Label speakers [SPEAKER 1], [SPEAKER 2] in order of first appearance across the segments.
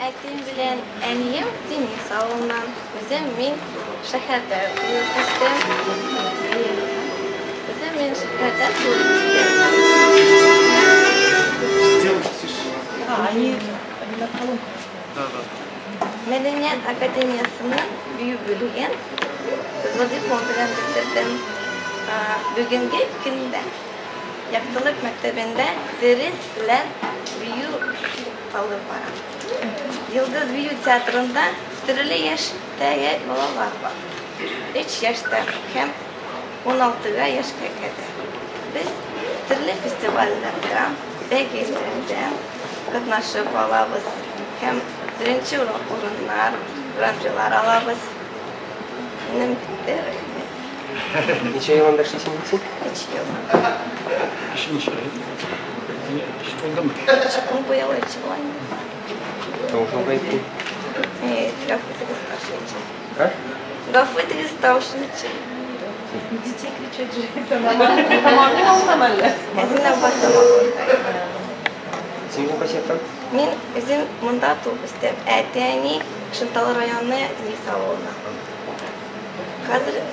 [SPEAKER 1] Әтием белән әнием Денис авылыннан. Үзем мин шәһәрдә туып үстем. Үзем мин шәһәрдә туып үстем.
[SPEAKER 2] Сделайте тише.
[SPEAKER 3] А, они на колонках.
[SPEAKER 2] Да.
[SPEAKER 1] Мәдәният академиясының бию бүлеген кызыл диплом белән бетердем. Бүгенге көндә Яктылык мәктәбендә дәресләр бию алып барам. Йолдыз бию театрында төрле яшьтәге балалар бар. 3 яшьтә һәм 16 яшькә кадәр. Без төрле фестивальләрдә, бәйгеләрдә катнашып алабыз һәм беренче урыннар, гран-прилар алабыз. Минем бетте, рәхмәт.
[SPEAKER 4] Ничә ел анда эшлисең син?
[SPEAKER 1] 3 ел.
[SPEAKER 2] Еще ничего. Еще тулдымы?
[SPEAKER 1] Быел 3 ел инде.
[SPEAKER 4] Тавышың кайда?
[SPEAKER 1] Гафу итегез тавышым өчен.
[SPEAKER 4] А?
[SPEAKER 1] Гафу итегез тавышым өчен.
[SPEAKER 3] Детей кричать же, это нормально. Это нормально.
[SPEAKER 1] Әзенә бардым.
[SPEAKER 4] Син үзең кайсы яктан?
[SPEAKER 1] Мин үзем монда туып үстем. Әти-әни Шынтал районы Денис авылына. Хәзер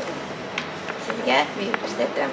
[SPEAKER 1] сезгә бию күрсәтәм.